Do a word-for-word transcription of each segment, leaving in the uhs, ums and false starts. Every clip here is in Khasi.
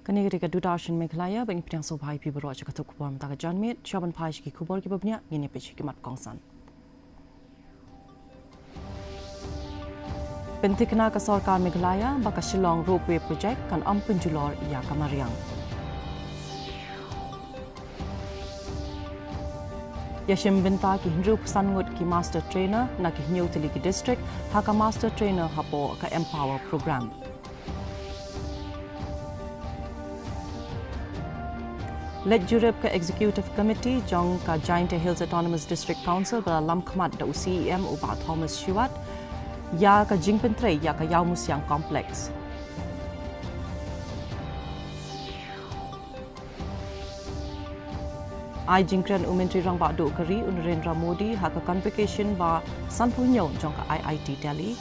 Kane ka dei ka Doordarshan Meghalaya, ba ngi pdiang sngewbha ïa phi baroh sha ka khubor mynta ka janmiet, sha ban phai sha ki khubor kiba bniah, ngin ïa peit sha ki mat kongsan. Pynthikna ka sorkar Meghalaya ba ka Shillong Ropeway Project kan ym pynjulor ïa ka mariang. Ïashim bynta ki hynriewphew san ngut ki master trainer na ki hynñiew tylli ki district ha ka master trainer hapoh ka Empower Programme. Leit jurip ka Executive Committee jong ka Jaintia Hills Autonomous District Council ba la lam khmat da u C E M u Bah Thomas Shiwat ïa ka jingpyntrei ïa ka Ïawmusiang Complex. Ai jingkren u Myntri Rangbah Duh ka ri u Narendra Modi ha ka convocation ba sanphew hynñiew jong ka I I T Delhi.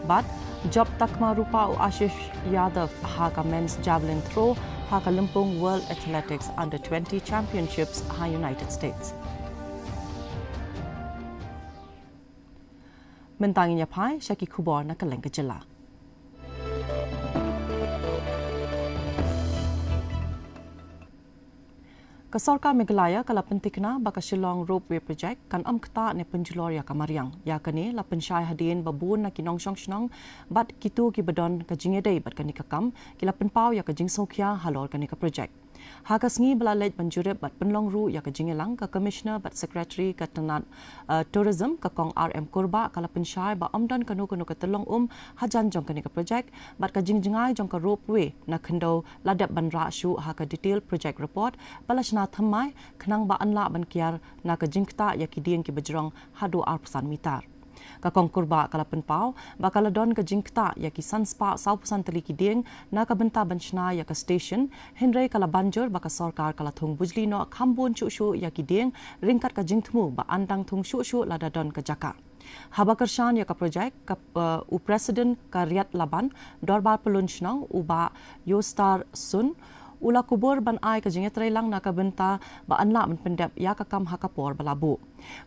Bad jop takma rupa u Ashish Yadav ha ka men's javelin throw ha ka lympung World Athletics Under twenty Championships ha United States. Mynta ngin ïa phai sha ki khubor na kylleng ka jylla. Ka sorkar Meghalaya ka la pynthikna ba ka Shillong Ropeway Project kan ym ktah ne pynjulor ïa ka mariang. Ïa kane la pynshai hadien ba bun na ki nongshong shnong bad kito kiba don ka jingïadei bad kane ka kam ki la pynpaw ïa ka jingsngewkhia halor kane ka project. Ha ka sngi ba la leit ban jurip bad pynlong ruh ïa ka jingïalang, ka Commissioner bad Secretary ka tnat, eh, Tourism, ka Kong R M Kurbah, ka la pynshai ba ym don kano kano ka tyllong um hajan jong kane ka project, bad ka jingjngai jong ka ropeway na khyndew la dep ban rah shuh ha ka detail project report ba la shna thymmai, khnang ba yn lah ban kiar na ka jingktah ïa ki dieng kiba jrong haduh arphew san mitar. Ka Kong Kurbah ka la pynpaw ba ka la don ka jingktah ïa ki san spah sawphew san tylli ki dieng na ka bynta ban shna ïa ka station, hynrei ka la ban jur ba ka sorkar ka la thung bujli noh kham bun shuh shuh ïa ki dieng, ryngkat ka jingthmu ba yn dang thung shuh shuh lada don ka jaka. Haba kyrshan ïa ka project, ka, eh, u President ka Riat Laban Dorbar Pyllun Shnong, u Bah Yostar Sun, u la kubur ban ai ka jingïatreilang na ka bynta ba yn lah ban pyndep ïa ka kam ha ka por ba la buh.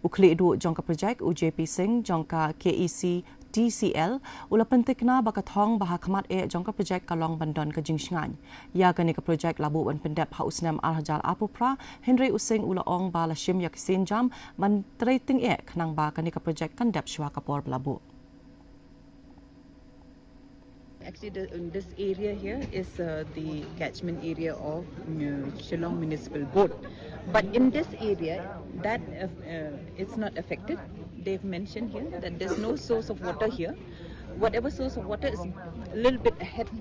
U khlieh duh jong ka project, u J P Singh jong ka K E C T C L, u la pynthikna ba ka thong ba ha khmat eh jong ka project ka long ban don ka jingshngaiñ. Ïa kane ka project la buh ban pyndep ha u snem ar hajar arphew phra, hynrei u Singh u la ong ba la shim ïa ki sienjam ban trei tyngeh khnang ba kane ka project kan dep shuwa ka por ba la buh. Actually, the, in this area here is, uh, the catchment area of, uh, Shillong Municipal Board. But in this area, that, uh, uh, it's not affected. They've mentioned here that there's no source of water here. Whatever source of water is a little bit ahead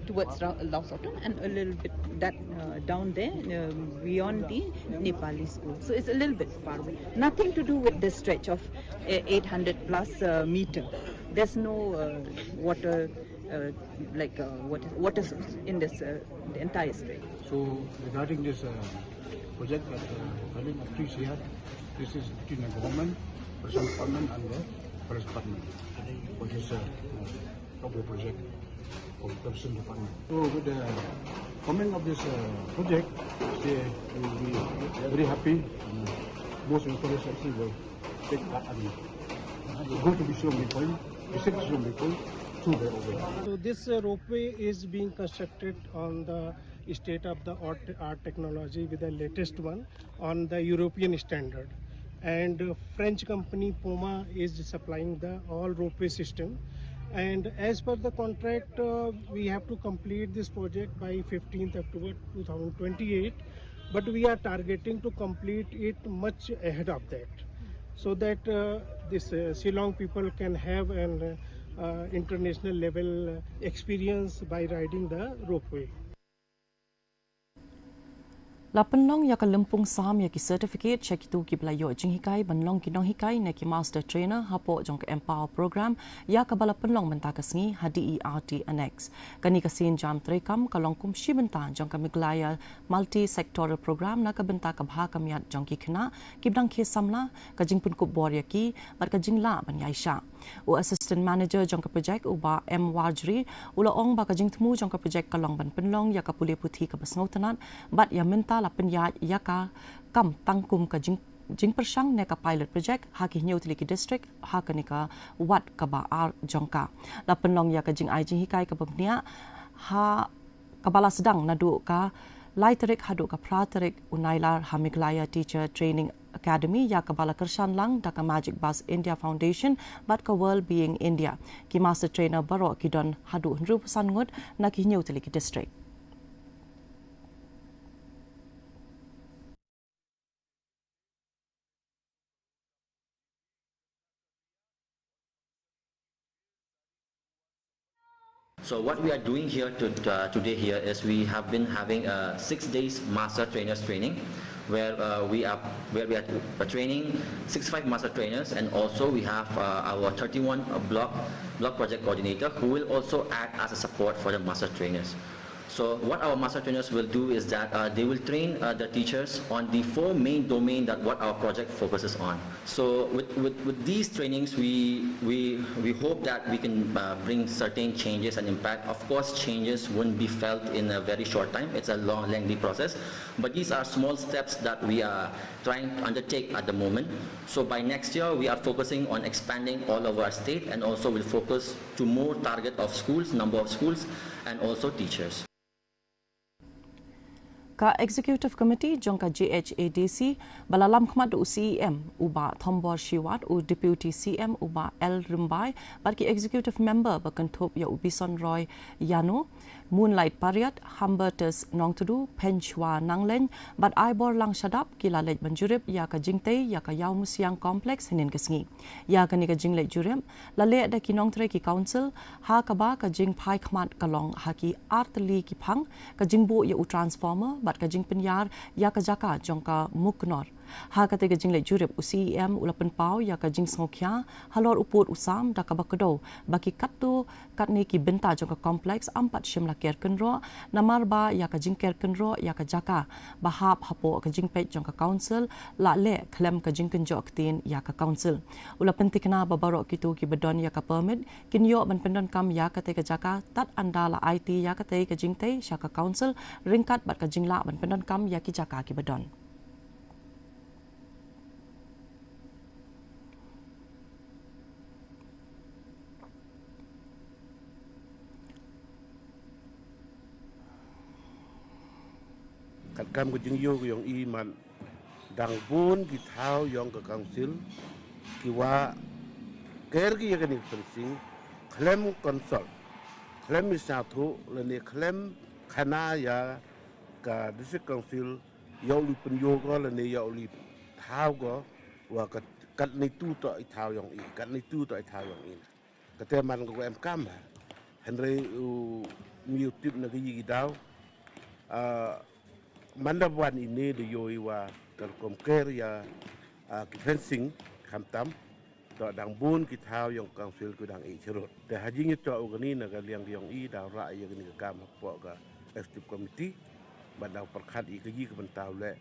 towards Ra-, Lawsohtung and a little bit that, uh, down there, um, beyond the Nepali school. So it's a little bit far away. Nothing to do with this stretch of, uh, eight hundred plus, uh, meter. There's no, uh, water, uh, like, uh, water, water source in this, uh, the entire stretch. So regarding this, uh, project that, uh, funding of three C R, this is between the government, Prashan Department and the Forest Department, which is, uh, uh, of the project of Prashan Department. So with the coming of this, uh, project, they will be very happy and most encouraged actually will take part and go to Bishop Bipoi, visit Bishop Bipoi through the ropeway. So this, uh, ropeway is being constructed on the state-of-the-art, art technology with the latest one on the European standard. And, uh, French company Poma is supplying the all ropeway system. And as per the contract, uh, we have to complete this project by fifteenth October two thousand twenty-eight. But we are targeting to complete it much ahead of that, so that, uh, this, uh, Shillong people can have an, uh, international level, uh, experience by riding the ropeway. La pynlong ïa ka lympung sam ïa ki certificate sha kito kiba la ïoh jinghikai ban long ki nonghikai ne ki master trainer hapoh jong ka Empower Programme, ïa kaba la pynlong mynta ka sngi ha D E R T Annex. Kane ka sienjam treikam ka long kum shi bynta jong ka Meghalaya Multi Sectoral Programme na ka bynta ka bha ka miat jong ki khynnah kiba dang khie samla, ka jingpynkup bor ïa ki bad ka jinglah ban ïaishah. U Assistant Manager jong ka project, u Bah M Warjri, u la ong ba ka jingthmu jong ka project ka long ban pynlong ïa ka pule puthi kaba sngewtynnat bad ïa mynta la pynïaid ïa ka kam tang kum ka jing jingpyrshang ne ka pilot project ha ki hynñiew tylli ki district ha kane ka wat kaba ar jong ka. La pynlong ïa ka jingai jinghikai kaba bniah ha kaba la sdang naduh ka lai tarik haduh ka phra tarik u Nailar ha Meghalaya Teacher Training Academy, ïa kaba la kyrshan lang da ka Magic Bus India Foundation bad ka World Being India. Ki master trainer baroh ki don haduh hynriewphew san ngut na ki hynñiew tylli ki district. So what we are doing here to, uh, today here is we have been having a six days master trainers training, where uh, we are where we are training sixty-five master trainers, and also we have uh, our thirty-one block block project coordinator, who will also act as a support for the master trainers. So what our master trainers will do is that uh, they will train uh, the teachers on the four main domain that what our project focuses on. So with, with, with these trainings, we, we, we hope that we can uh, bring certain changes and impact. Of course, changes won't be felt in a very short time. It's a long, lengthy process. But these are small steps that we are trying to undertake at the moment. So by next year, we are focusing on expanding all over our state, and also will focus to more target of schools, number of schools, and also teachers. Ka Executive Committee jong ka J H A D C ba la lam khmat da u C E M u Bah Thombor Shiwat, u Deputy C E M u Bah L Rymbai bad ki Executive Member ba kynthup ïa u Bison Roy Ïano, Moonlight Pariat, Humbertus Nongtdu, Pynshwa Nanglein bad Aibor Langshadap ki la leit ban jurip ïa ka jingtei ïa ka Ïawmusiang Complex hynnin ka sngi. Ïa kane ka jingleit jurip la leh da ki nongtrei ki council, ha kaba ka jingphai khmat ka long ha ki ar tylli ki phang, ka jingbuh ïa u transformer bad ka jingpynïar ïa ka jaka jong ka Muknor. Ha katei ka jingleit jurip, u C E M u la pynpaw ïa ka jingsngewkhia halor u pud u sam da kaba kdew ba ki katto katne ki bynta jong ka complex ym pat shym la ker kynroh, namar ba ïa ka jingker kynroh ïa ka jaka ba hap hapoh ka jingpeit jong ka council la leh khlem ka jingkynjoh ktien ïa ka council. U la pynthikna ba baroh kito kiba don ïa ka permit kin ïoh ban pyndonkam ïa katei ka jaka tad ynda la aiti ïa katei ka jingtei sha ka council ryngkat bad ka jinglah ban pyndonkam ïa ki jaka kiba don. Katkam ka jingïoh ka jong i, man dang bun ki thaw jong ka council ki wah ker ki ïa kane ka fencing khlem consult, khlem i sngewthuh lane khlem khana ïa ka district council ïa u li pynïoh ko lane ïa u li thaw ko, wa kat, katne tu to i thaw jong i, katne tu to i thaw jong i. Kate man ko em kam ha. Hynrei u mi u tip na ka yi ki daw. Ah, man da wan ine da yoi wa ka rukom ker ïa, ah, ki fencing khamtam. To dang bun ki thaw jong council ku dang i cherut. Te ha jingïatoh u kani na ka liang jong i daw rah ïa kani ka kam hapoh ka executive committee. Bad dang pyrkhat ïa ka yi ka bynta u leh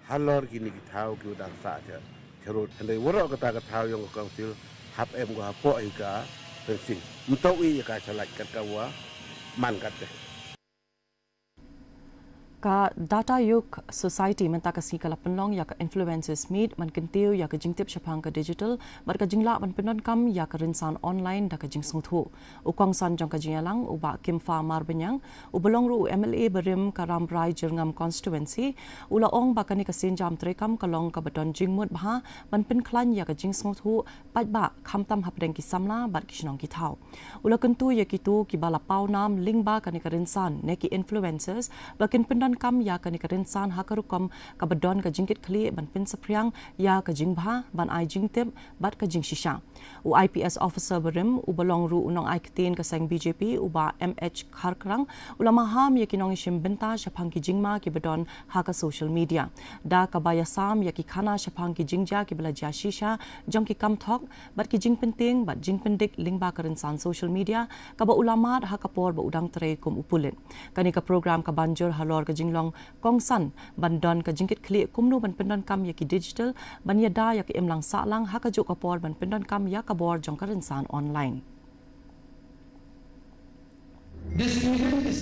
halor kini ki thaw ki u dang sah cha, cherut. Hynrei waroh kata ka thaw jong ka council hap em ko hapoh ïa ka fencing. Mynta u ïa ka chalait kat ka wa man kat te. Ka Data Yug Society mynta ka sngi ka la pynlong ïa ka Influencers Meet ban kyntiew ïa ka jingtip shaphang ka digital bad ka jinglah ban pyndonkam ïa ka rynsan online da ka jingsngewthuh. U kongsan jong ka jingïalang u Bah Kimfa Marbaniang, u ba long ruh u M L A barim ka Rambrai Jyrngam Constituency, u la ong ba kane ka sienjam treikam ka long kaba don jingmut bha ban pynkhlaiñ ïa ka jingsngewthuh paidbah khamtam hapdeng ki samla bad ki shnong ki thaw. U la kyntu ïa kito kiba la paw nam lyngba kane ka rynsan ne ki influencers ba kin pyndonkam ïa kane ka rynsan ha ka rukom kaba don ka jingkitkhlieh ban pynsaphriang ïa ka jingbha, ban ai jingtip bad ka jingshisha. U I P S officer barim u ba long ruh u nongai ktien ka seng B J P u Bah M H Kharkrang u la maham ïa ki nongïashim bynta shaphang ki jingma kiba don ha ka social media. Da kaba ïasam ïa ki khana shaphang ki jingjia kiba la jia shisha jong ki kam thok bad ki jingpyntieng bad jingpyndik lyngba ka rynsan social media kaba u la mad ha ka por ba u dang trei kum u pulit. Kane ka program ka ban jur halor ka jinglong kongsan ban don ka jingkitkhlieh kumno ban pyndonkam ïa ki digital ban ïada ïa ka imlang sahlang ha kajuh ka por ban pyndonkam ïa ka bor jong ka rynsan online. This event is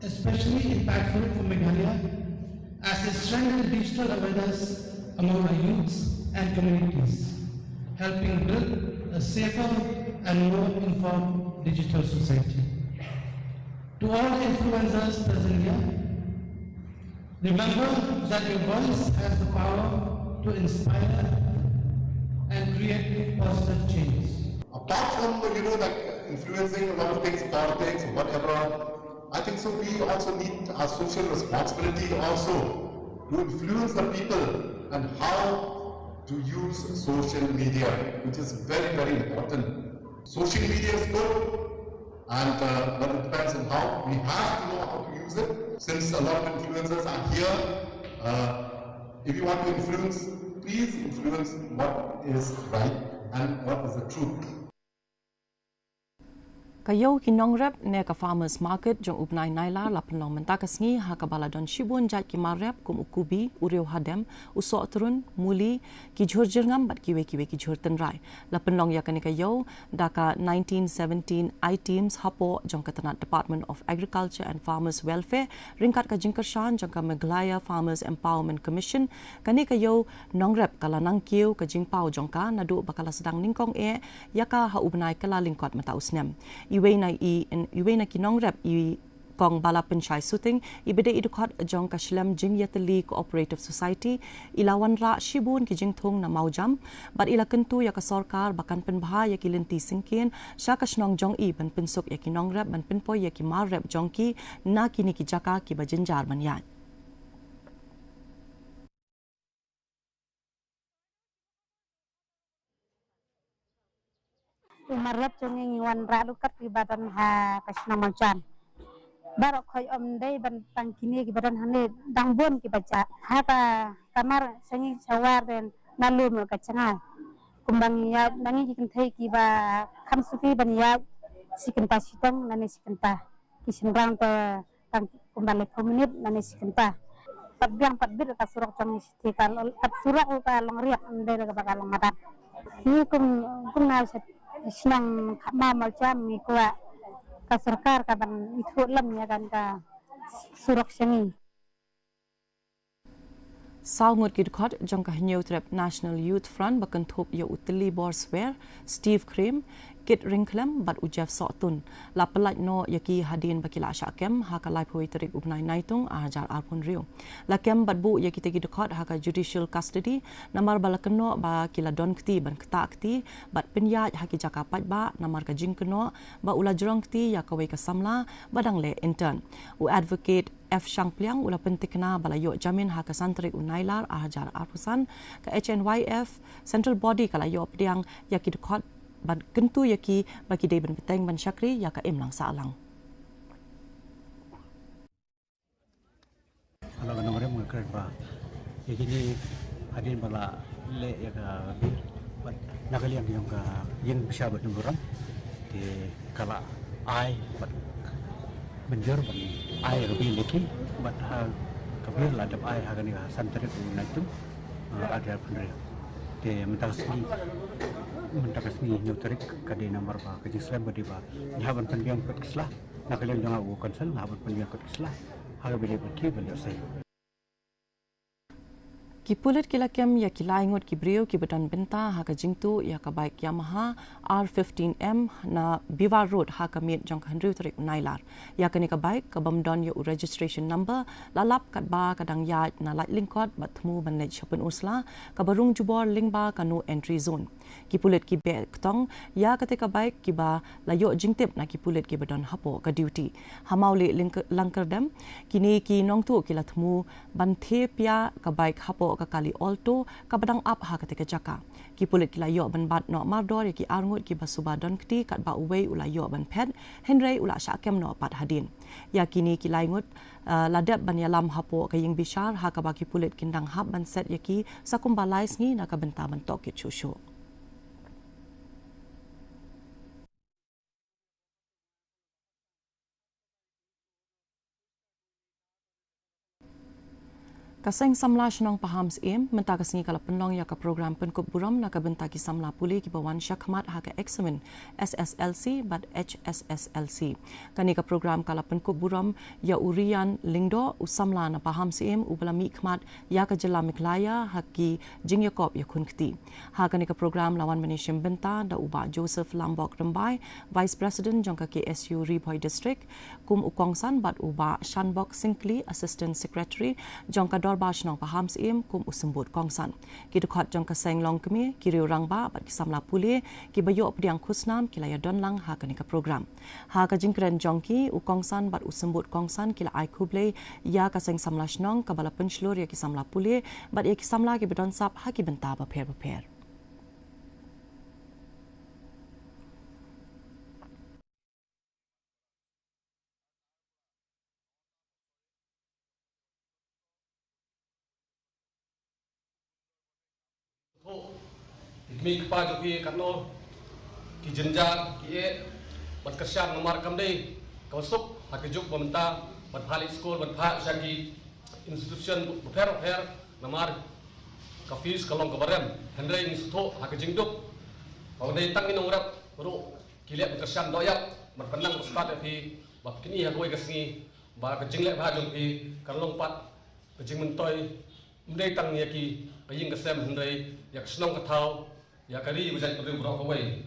especially impactful for Meghalaya as it strengthens digital awareness among our youths and communities, helping build a safer and more informed digital society. To all influencers present here, remember that your voice has the power to inspire and create positive change. Apart from the, you know, like, influencing a lot of things, politics, whatever, I think so we also need a social responsibility also to influence the people and how to use social media, which is very, very important. Social media is good, and, uh, but it depends on how. We have to know how to use it. Since a lot of influencers are here, uh, if you want to influence, please influence what is right and what is the truth. Ka ïew ki nongrep ne ka farmers market jong u bnai Nailar la pynlong mynta ka sngi ha kaba la don shibun jait ki mar rep kum u kubi, u riew hadem, u sohtrun, muli, ki jhur jyrngam bad kiwei kiwei ki jhur tynrai. La pynlong ïa kane ka ïew da ka nineteen seventeen items hapoh jong ka tnat Department of Agriculture and Farmers Welfare ryngkat ka jingkyrshan jong ka Meghalaya Farmers Empowerment Commission. Kane ka ïew nongrep ka la nang kiew ka jingpaw jong ka naduh ba ka la sdang nyngkong eh ïa ka ha u bnai Kyllalyngkot mynta u snem. Iwei na i, iwei na ki nongrep i Kong Bala Pynshai Suting, iba dei i dkhot jong ka shlem jingïatylli Cooperative Society, i la wanrah shibun ki jingthung na Mawjam, bad i la kyntu ïa ka sorkar ba kan pynbha ïa ki lynti syngkien sha ka shnong jong i ban pynsuk ïa ki nongrep ban pynpoi ïa ki mar rep jong ki na kine ki jaka kiba jynjar ban ïaid. U mar rep jong ngi ngi wanrah ruh kat kiba don ha ka shnong Mawjam. Baroh khoit ym dei ban tang kine kiba don hangne, dang bun kiba jah. Ha ka kamar sha ngi sha war den na lum ka jngai. Kumba ngi ïaid na ngi ki kynthei kiba kham suki ban ïaid shi kynta shiteng lane shi kynta. Ki shynrang te tang kumba laiphew minit lane shi kynta. Pat biang pat bit ka surok jong ngi shi te ka lo-, pat surok ka long riat, ym dei kaba ka long madan. Ngi kum, kum na sha shnong Khatmaw Mawjam ngi kwah ka sorkar ka ban ithuh lem ïa kane ka surok sha ngi. Saw ngut ki dkhot jong ka Hynñiewtrep National Youth Front ba kynthup ïa u Tylli Borswer, Steve Krim, Kit Ryngkhlem bad u Jeff Sohtun la pyllait noh ïa ki hadien ba ki la shah kem ha ka laiphew tarik u bnai Naitung ar hajar arphew hynriew. La kem bad buh ïa kita ki dkhot ha ka judicial custody namar ba la kynnoh ba ki la don kti ban ktah kti bad pynïaid ha ki jaka paidbah namar ka jingkynnoh ba u la jrong kti ïa kawei ka samla ba dang leh intern. U advocate F Shangpliang u la pyntikna ba la ïoh jamin ha ka san tarik u Nailar ar hajar arphew san. Ka H N Y F Central Body ka la ïoh pdiang ïa ki dkhot ban kyntu ïa ki ba ki dei ban bteng ban shakri ïa ka imlang sahlang. Hala ka nongrim nga kren ba ïa kine hadien ba la leh ïa ka bill bad na ka liang jong ka ïing bishar bad nongrim te ka la ai bad mynjur ban ai ïa ka bill ïa ki bad ha ka bill la dep ai ha kane ka san tarik u Naitung, ah, ar hajar arphew hynriew. Te mynta ka sngi, mynta ka sngi hynñiew tarik ka dei namar ba ka jingslem ka dei ba ngi hap ban pynbiang kot ki sla. Na ka liang jong nga u council nga hap ban pynbiang kot ki sla ha kaba ïadei bad ki ban ïoh sei. Ki pulit ki la kem ïa ki lai ngut ki briew kiba don bynta ha ka jingtuh ïa ka bike Yamaha R fifteen M na Biwar Road ha ka miet jong ka hynriew tarik u Nailar. Ïa kane ka bike kabym don ïa u registration number la lap katba ka dang ïaid na Laitlyngkot bad thmu ban leit sha Pynursla kaba rung jubor lyngba ka no entry zone. Ki pulit ki beh ktong ïa kata ka bike kiba la ïoh jingtip na ki pulit kiba don hapoh ka duty. Ha Mawlieh Lyngk-, Lyngkyrdem, kine ki nongtuh ki la thmu ban thied ïa ka bike hapoh ka kali Alto kaba dang ap ha kata ka jaka. Ki pulit ki la ïoh ban bat noh mardor ïa ki arngut kiba suba don kti katba uwei u la ïoh ban phet, hynrei u la shah kem noh pat hadien. Ïa kine ki lai ngut, ah, la dep ban ïalam hapoh ka ïing bishar ha kaba ki pulit kin dang hap ban set ïa ki sa kumba lai sngi na ka bynta ban tohkit shuh shuh. Ka Seng Samla Shnong Pahamsyiem mynta ka sngi ka la pynlong ïa ka program pynkup burom na ka bynta ki samla pule kiba wan shakhmat ha ka eksamin S S L C bad H S S L C. Kane ka program ka la pynkup burom ïa u Rian Lyngdoh, u samla na Pahamsyiem uba la mihkhmat ïa ka jylla Meghalaya ha ki jingïakop ïakhun kti. Ha kane ka program la wan ban ïashim bynta da u Bah Joseph Lambok Rymbai, Vice President jong ka K S U Ri Bhoi District, kum u kongsan bad u Bah Shanbok Syngkli, Assistant Secretary jong ka Dorbar Shnong Pahamsyiem, kum u symbud kongsan. Ki dkhot jong ka seng longkmie, ki riew rangbah bad ki samla pule kiba ïoh pdiang khusnam ki la ïadon lang ha kane ka program. Ha ka jingkren jong ki, u kongsan bad u symbud kongsan ki la ai khublei ïa ka Seng Samla Shnong kaba la pynshlur ïa ki samla pule bad ïa ki samla kiba don sap ha ki bynta bapher bapher. Thoh, ki kmie ki kpa jong phi katno ki jynjar ki eh ban kyrshan, namar kam dei kaba suk ha ka juk ba mynta ban phah leit skul, ban phah sha ki institution bapher bapher, namar ka fees ka long kaba rem. Hynrei ngi sngewthuh ha ka jingduk ba dei tang ki nongrep ruh ki leh ban kyrshan doh ïap ban pynnang ba stad ïa phi, ba phi kynnoh ha kawei ka sngi ba ka jingleh bha jong phi kan long pat ka jingmyntoi, ym dei tang ïa ki, ka ïing ka sem, hynrei ïa ka shnong ka thaw, ïa ka ri, ba jait briew baroh kawei.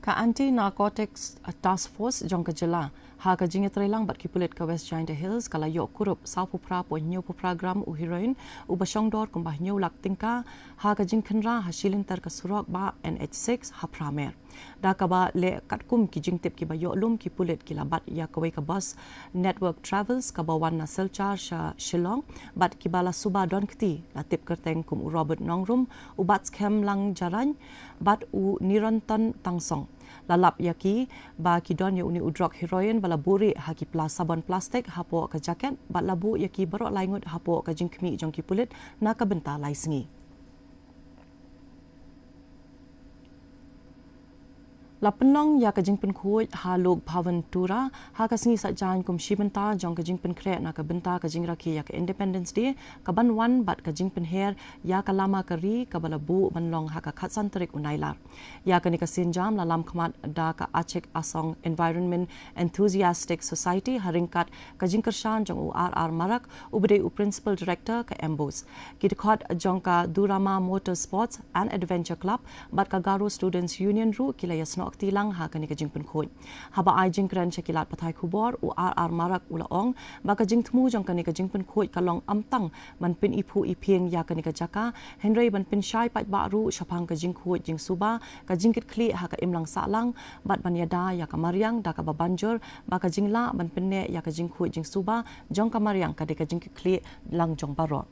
Ka Anti Narcotics Task Force jong ka jylla, ha ka jingïatreilang bad ki pulit ka West Jaintia Hills, ka la ïoh kurup sawphew phra point hynñiewphew phra gram u heroin uba shongdor kumba hynñiew lak tyngka ha ka jingkhynra ha shi lynter ka surok bah N H six ha Phramer. Da kaba leh katkum ki jingtip kiba ïoh lum, ki pulit ki la bat ïa kawei ka bus Network Travels kaba wan na Silchar sha Shillong bad kiba la suba don kti la tip kyrteng kum u Robert Nongrum, u Batskhem Langjaraiñ bad u Nirantan Tangsong. La lap ïa ki ba ki don ïa une u drok heroin ba la buh rieh ha ki pla sabon plastik hapoh ka jaket bad la buh ïa ki baroh lai ngut hapoh ka jingkhmih jong ki pulit na ka bynta lai sngi. La pynlong ïa ka jingpynkhuid ha Lok Bhavan Tura ha ka sngi Saitjaiñ kum shi bynta jong ka jingpynkhreh na ka bynta ka jingrakhe ïa ka Independence Day kaban wan bad ka jingpynher ïa ka lama ka ri kaba la buh ban long ha ka khatsan tarik u Nailar. Ïa kane ka sienjam la lamkhmat da ka Achik Asong Environment Enthusiastic Society ha ryngkat ka jingkyrshan jong u R R Marak uba dei u Principal Director ka MBOSE. Ki dkhot jong ka Durama Motor Sports and Adventure Club bad ka Garo Students Union ruh ki la ïasnoh kti lang ha kane ka jingpynkhuid. Haba ai jingkren sha ki lad pathai khubor, u R R Marak u la ong ba ka jingthmu jong kane ka jingpynkhuid ka long ym tang ban pyniphuh iphieng ïa kane ka jaka, hynrei ban pynshai paidbah ruh shaphang ka jingkhuid jingsuba, ka jingkitkhlieh ha ka imlang sahlang bad ban ïada ïa ka mariang da kaba ban jur ba ka jinglah ban pynneh ïa ka jingkhuid jingsuba jong ka mariang ka dei ka jingkitkhlieh lang jong baroh.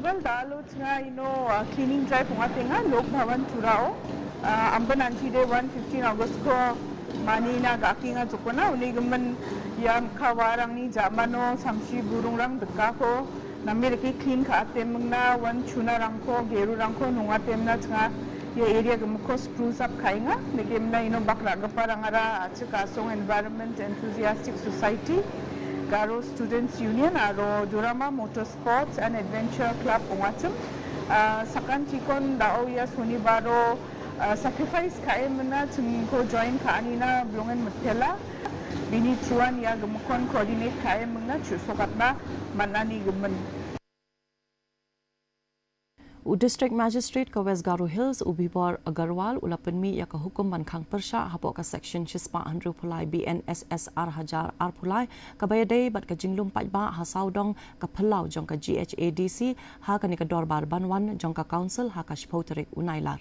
Well, da lo tnga ino, uh, cleaning drive nga tenga Lok Bhavan Tura o. Uh, amban anti de one fifteen August ko mani na gaki nga jukona uni gemen ya mkhawarang ni jamano samshi burung rang deka ko. Namir ki clean ka atem mengna wan chuna rangko, geru rangko nunga temna tnga ya area gemko spruce up kainga. Nege mna ino bakra geparangara Achik Asong Environment Enthusiastic Society, Garo Students Union, aro Durama Motorsports and Adventure Club Ungatim. Ah, sakan tikon dao ya suni baro, ah, sacrifice kae mena chingko join ka anina blungen metela. Bini chuan ya gemkon coordinate kae mena chu sokatna manani gemen. U District Magistrate ka West Garo Hills, u Bibor Agarwal, u la pynmih ïa ka hukum ban khang pyrshah hapoh ka Section shispah hynriewphew lai B N S S ar hajar arphew lai, kaba ïadei bad ka jinglum paidbah ha sawdong ka phyllaw jong ka G H A D C ha kane ka dorbar ban wan jong ka Council ha ka shiphew tarik u Nailar.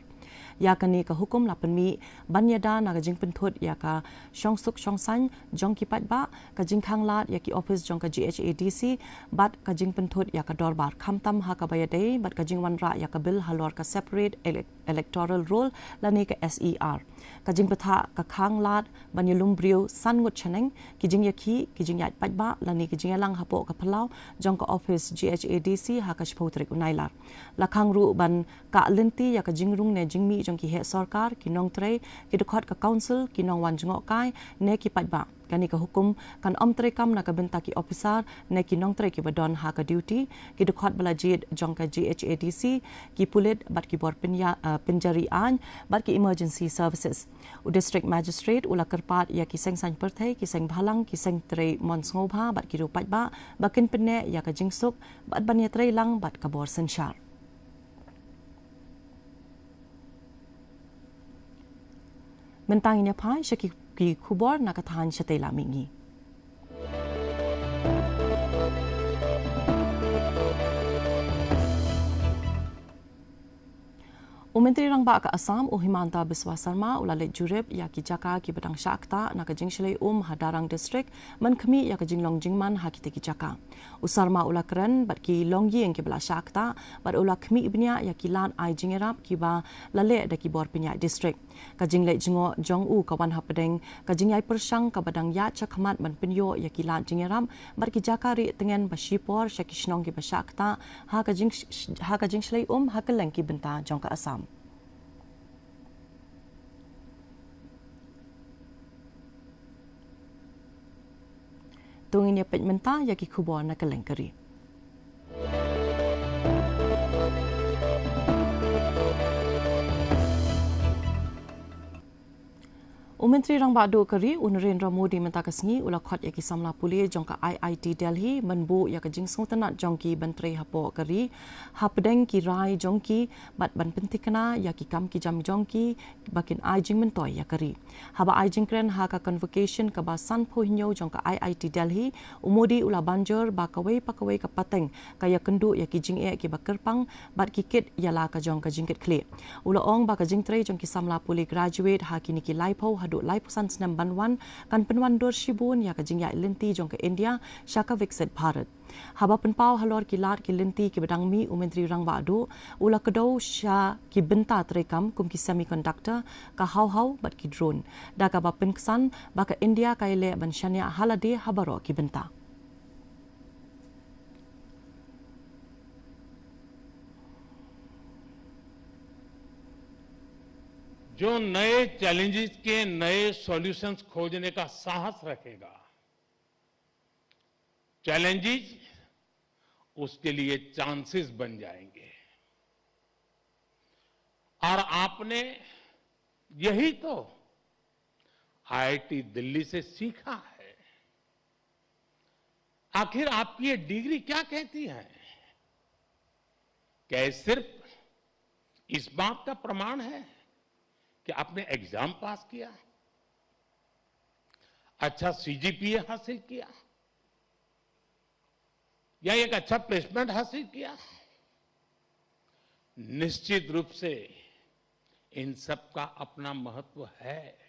Ïa kane ka hukum la pynmih ban ïada na ka jingpynthut ïa ka shongsuk shongsaiñ jong ki paidbah, ka jingkhang lad ïa ki ophis jong ka G H A D C, bad ka jingpynthut ïa ka dorbar, khamtam ha kaba ïadei bad ka jingwanrah ïa ka bill halor ka separate ele-, electoral roll lane ka S E R. Ka jingbthah ka khang lad ban ïalum briew san ngut shaneng, ki jingïakhih, ki jingïaid paidbah lane ki jingïalang hapoh ka phyllaw jong ka ophis G H A D C ha ka shiphew tarik u Nailar. La khang ruh ban kah lynti ïa ka jingrung ne jingmih jong ki heh sorkar, ki nongtrei, ki dkhot ka council, ki nongwan jngohkai ne ki paidbah. Kane ka hukum kan ym treikam na ka bynta ki ophisar ne ki nongtrei kiba don ha ka duty, ki dkhot ba la jied jong ka G H A D C, ki pulit bad ki bor pynja-, eh, pynjari aiñ bad ki emergency services. U District Magistrate u la kyrpad ïa ki seng saiñ pyrthei, ki seng bhalang, ki seng trei mon sngewbha bad ki riew paidbah ba kin pynneh ïa ka jingsuk bad ban ïatreilang bad ka bor synshar. Mynta ngin ïa phai sha ki, ki khubor na ka thaiñ shatei la mihngi. U Myntri Rangbah ka Assam, u Himanta Biswa Sarma, u la leit jurip ïa ki jaka kiba dang shah ktah na ka jingshlei um ha Darrang District, mynkhmih ïa ka jinglong jingman ha kitei ki jaka. U Sarma u la kren bad ki longïing kiba la shah ktah, bad u la khmih bniah ïa ki lad ai jingïarap kiba la leh da ki bor pynïaid district. Ka jingleit jngoh jong u ka wan hapdeng ka jingïai pyrshang kaba dang ïaid shakhmat ban pynïoh ïa ki lad jingïarap bad ki jaka rieh tngen ba shipor sha ki shnong kiba shah ktah ha ka jing-, ha ka jingshlei um ha kylleng ki bynta jong ka Assam. To ngin ïa peit mynta ïa ki khubor na kylleng ka ri. U Myntri Rangbah Duh ka ri, u Narendra Modi, mynta ka sngi u la khot ïa ki samla pule jong ka I I T Delhi ban buh ïa ka jingsngewtynnad jong ki ban trei hapoh ka ri hapdeng ki rai jong ki bad ban pynthikna ïa ki kam ki jam jong ki ba kin ai jingmyntoi ïa ka ri. Haba ai jingkren ha ka convocation kaba sanphew hynñiew jong ka I I T Delhi, u Modi u la ban jur ba kawei pa kawei ka pateng ka ïakynduh ïa ki jingeh kiba kyrpang bad ki kit ïa la ka jong ka jingkitkhlieh. U la ong ba ka jingtrei jong ki samla pule graduate ha kine ki laiphew haduh laiphew san snem ban wan kan pynwandur shibun ïa ka jingïaid lynti jong ka India sha ka Viksit Bharat. Haba pynpaw halor ki lad ki lynti kiba dang mih, u Myntri Rangbah Duh u la kdew sha ki bynta treikam kum ki semiconductor, ka haw-haw bad ki drone, da kaba pynksan ba ka India ka ïaleh ban shaniah ha lade ha baroh ki bynta. जो नए चैलेंजेस के नए सॉल्यूशंस खोजने का साहस रखेगा, चैलेंजेस उसके लिए चांसेस बन जाएंगे। और आपने यही तो आईआईटी दिल्ली से सीखा है। आखिर आपकी ये डिग्री क्या कहती है? क्या ये सिर्फ इस बात का प्रमाण है कि आपने एग्जाम पास किया, अच्छा सीजीपीए हासिल किया, या एक अच्छा प्लेसमेंट हासिल किया? निश्चित रूप से इन सब का अपना महत्व है।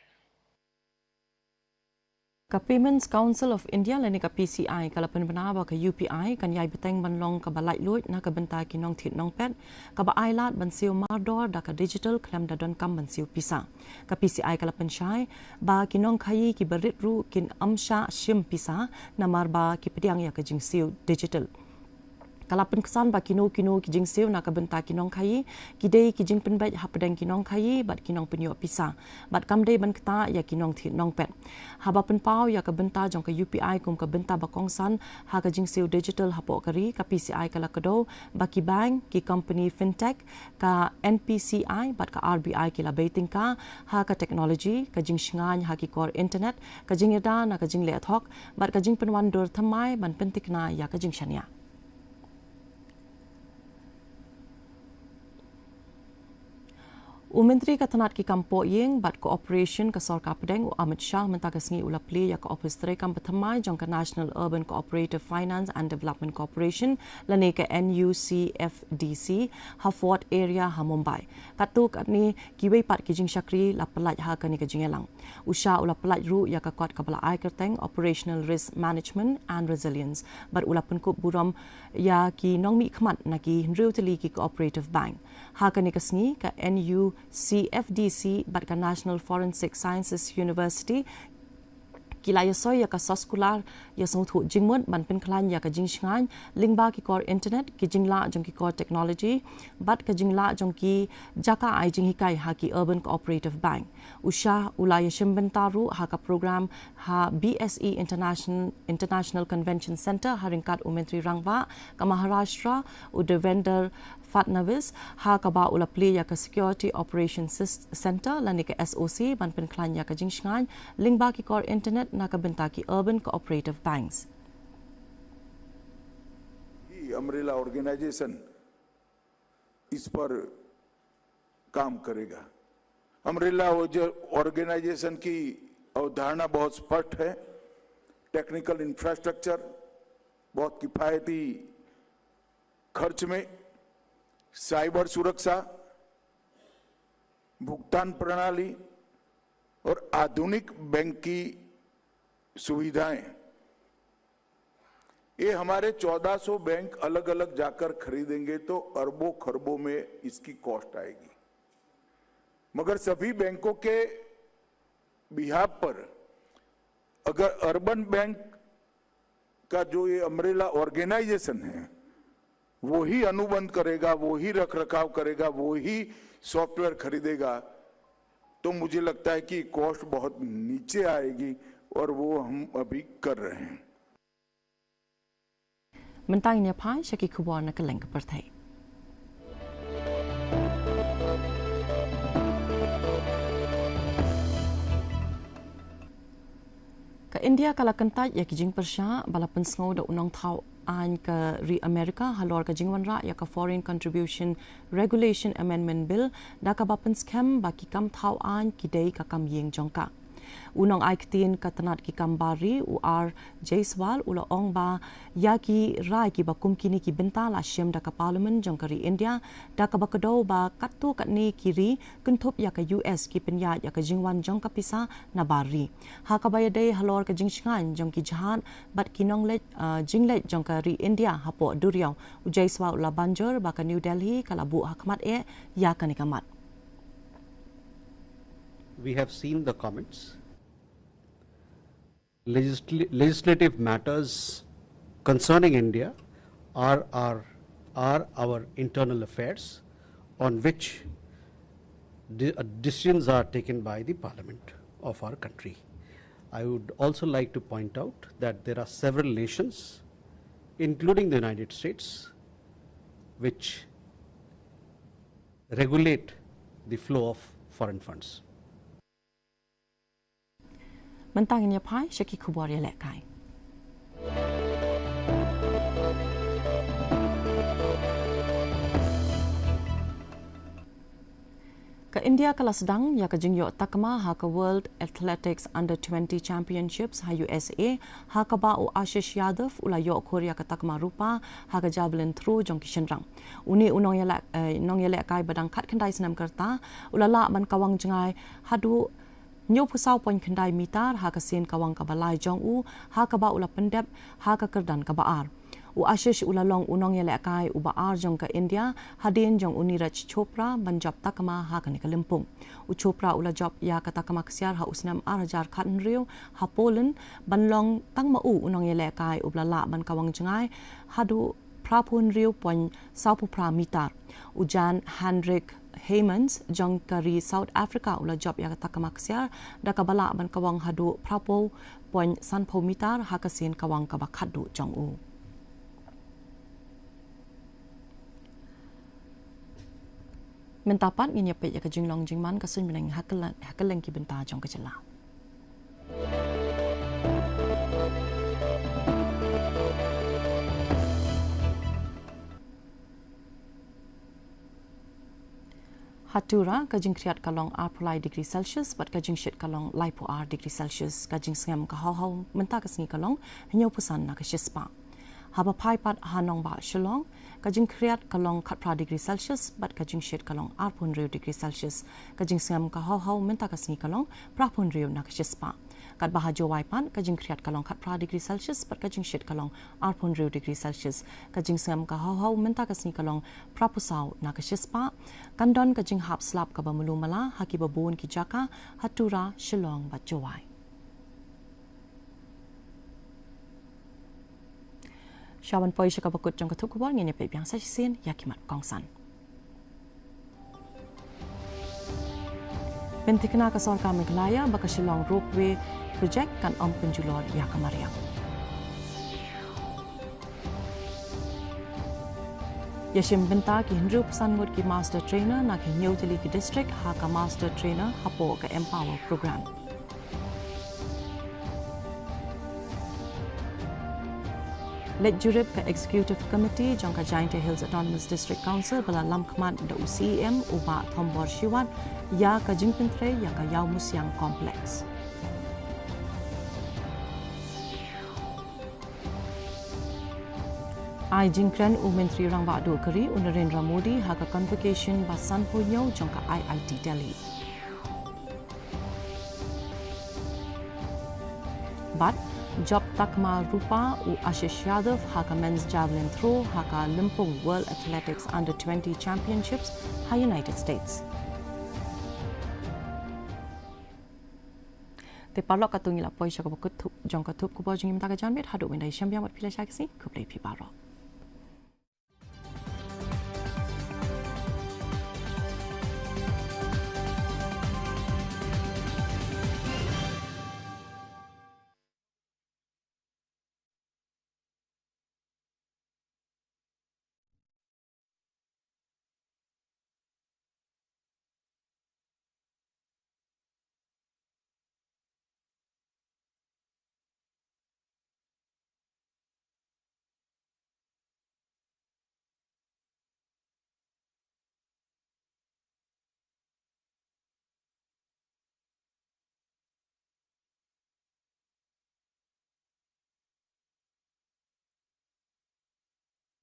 Ka Payments Council of India lane ka P C I ka la pynbna ba ka U P I kan ïai bteng ban long kaba laitluid na ka bynta ki nongthied nongpet, kaba ailad ban siew mardor da ka digital khlem da donkam ban siew pisa. Ka P C I ka la pynshai ba ki nongkhaïi kiba rit ruh kin ym shah shim pisa namar ba ki pdiang ïa ka jingsiew digital. Ka la pynksan ba kino kino ki jingsiew na ka bynta ki nongkhaïi ki dei ki jingpynbeit hapdeng ki nongkhaïi bad ki nongpynïoh pisa, bad kam dei ban ktah ïa ki nongthied nongpet. Haba pynpaw ïa ka bynta jong ka U P I kum ka bynta ba kongsan ha ka jingsiew digital hapoh ka ri, ka P C I ka la kdew ba ki bank, ki company fintech, ka N P C I bad ka R B I ki la bei tyngka ha ka technology, ka jingshngaiñ ha ki kor internet, ka jingïada na ka jingleh thok bad ka jingpynwandur thymmai ban pynthikna ïa ka jingshaniah. U Myntri ka tnat ki kam poh ïing bad cooperation ka sorkar pdeng u Amit Shah mynta ka sngi u la plie ïa ka ophis treikam ba thymmai jong ka National Urban Cooperative Finance and Development Corporation lane ka N U C F D C ha Fort Area ha Mumbai. Katto katne kiwei pat ki jingshakri la pyllait ha kane ka jingïalang. U Shah u la pyllait ruh ïa ka kot kaba la ai kyrteng Operational Risk Management and Resilience bad u la pynkup burom ïa ki nongmihkhmat na ki hynriew tylli ki cooperative bank. Ha kane ka sngi ka N U C F D C bad ka National Forensic Sciences University ki la ïasoi ïa ka soskular ïasngewthuh jingmut ban pynkhlaiñ ïa ka jingshngaiñ lyngba ki kor internet, ki jinglah jong ki kor technology bad ka jinglah jong ki jaka ai jinghikai ha ki urban cooperative bank. U Shah u la ïashim bynta ruh ha ka program ha B S E International, International Convention Centre ha ryngkat u Myntri Rangbah ka Maharashtra u Devendra Fadnavis, ha kaba u la plie ïa ka Security Operations Sys- Centre lane ka S O C ban pynkhlaiñ ïa ka jingshngaiñ lyngba ki kor internet na ka bynta ki urban cooperative banks. ही अमरेला ऑर्गेनाइजेशन इस पर काम करेगा। अमरेला ऑर्गेनाइजेशन की अवधारणा बहुत स्पष्ट है। टेक्निकल इंफ्रास्ट्रक्चर बहुत किफायती खर्च में, साइबर सुरक्षा, भुगतान प्रणाली और आधुनिक बैंक की सुविधाएं, ये हमारे चौदह सौ बैंक अलग अलग जाकर खरीदेंगे तो अरबों खरबों में इसकी कॉस्ट आएगी। मगर सभी बैंकों के बिहाफ पर अगर अर्बन बैंक का जो ये अमरेला ऑर्गेनाइजेशन है, वो ही अनुबंध करेगा, वो ही रख रखाव करेगा, वो ही सॉफ्टवेयर खरीदेगा, तो मुझे लगता है कि कॉस्ट बहुत नीचे आएगी और वो हम अभी कर रहे हैं। Mynta ngin ïa phai sha ki khubor na kylleng ka pyrthei. Ka India ka la kyntait ïa ki jingpyrshah ba la pynsngew da u nongthaw aiñ ka ri America halor ka jingwanrah ïa ka Foreign Contribution Regulation Amendment Bill da kaba pynskhem ba ki kam thaw aiñ ki dei ka kam ïing jong ka. U nongai ktien ka tnat ki kam bar ri u R Jaiswal u la ong ba ïa ki rai kiba kum kine ki bynta la shim da ka Parliament jong ka ri India da kaba kdew ba katto katne ki ri kynthup ïa ka U S ki pynïaid ïa ka jingwan jong ka pisa na bar ri. Ha kaba ïadei halor ka jingshngaiñ jong ki jhad bad ki nongleit, ah, jingleit jong ka ri India hapoh duriaw, u Jaiswal u la banjor ba ka New Delhi ka la buh ha khmat eh ïa kane ka mat. We have seen the comments. Legisl- legislative matters concerning India are our, are our internal affairs on which de- uh, decisions are taken by the Parliament of our country. I would also like to point out that there are several nations, including the United States, which regulate the flow of foreign funds. Mynta ngin ïa phai sha ki khubor ïalehkai. Ka India ka la sdang ïa ka jingïoh takma ha ka World Athletics Under twenty Championships ha U S A, ha kaba u Ashish Yadav u la ïoh khur ïa ka takma rupa ha ka javelin throw jong ki shynrang. Une u nongïaleh, eh, nongïalehkai ba dang khatkhyndai snem ka rta u la lah ban kawang jngai haduh hynñiewphew saw point khyndai mitar ha ka sien kawang kaba lai jong u, ha kaba u la pyndep ha ka kyrdan kaba ar. U Ashish u la long u nongïalehkai uba ar jong ka India hadien jong u Neeraj Chopra ban jop takma ha kane ka lympung. U Chopra u la jop ïa ka takma ksiar ha u snem ar hajar khathynriew ha Poland ban long tang ma u u nongïalehkai uba la lah ban kawang jngai haduh phraphew hynriew point sawphew phra mitar. U Jan Hendrik Heijmans jong ka ri South Africa u la jop ïa ka takma ksiar da kaba lah ban kawang haduh phraphew point sanphew mitar ha ka sien kawang kaba khatduh jong u. Mynta pat ngin ïa peit ïa ka jinglong jingman ka suiñ bneng ha kylleng, ha kylleng ki bynta jong ka jylla. Ha Tura, ka jingkhriat ka long arphew lai degree Celsius, bad ka jingshit ka long laiphew ar degree Celsius, ka jingsngem ka haw haw mynta ka sngi ka long hynñiewphew san na ka shispah. Haba phai pat ha nongbah Shillong, ka jingkhriat ka long khatphra degree Celsius, bad ka jingshit ka long arphew hynriew degree Celsius, ka jingsngem ka haw haw mynta ka sngi ka long phraphew hynriew na ka shispah. Katba ha Jowai pat, ka jingkhriat ka long khatphra degree Celsius, bad ka jingshit ka long arphew hynriew degree Celsius, ka jingsngem ka haw haw mynta ka sngi ka long phraphew saw na ka shispah. Kan don ka jinghap slap kaba malu mala ha kiba bun ki jaka ha Tura, Shillong bad Jowai. Sha ban poi sha kaba kut jong ka thup khubor, ngin ïa peit biang sa shisien ïa ki mat kongsan. Pynthikna ka sorkar Meghalaya ba ka Shillong Ropeway Project kan ym pynjulor ïa ka mariang. Ïashim bynta ki hynriewphew san ngut ki master trainer na ki hynñiew tylli ki district ha ka master trainer hapoh ka Empower Programme. Leit jurip ka Executive Committee jong ka Jaintia Hills Autonomous District Council ba la lamkhmat da u C E M u Bah Thombor Shiwat ïa ka jingpyntrei ïa ka Ïawmusiang Complex. Ai jingkren u Myntri Rangbah Duh ka Ri u Narendra Modi ha ka convocation ba sanphew hynñiew jong ka I I T Delhi. Bad jop takma rupa u Ashish Yadav ha ka men's javelin throw ha ka Lympung World Athletics Under twenty Championships ha United States. Te paralok, katto ngi la poi sha kaba kut thup jong ka thup khubor jong ngi mynta ka janmiet. Haduh ban ïashem biang bad phi lashai ka sngi, khublei phi baroh.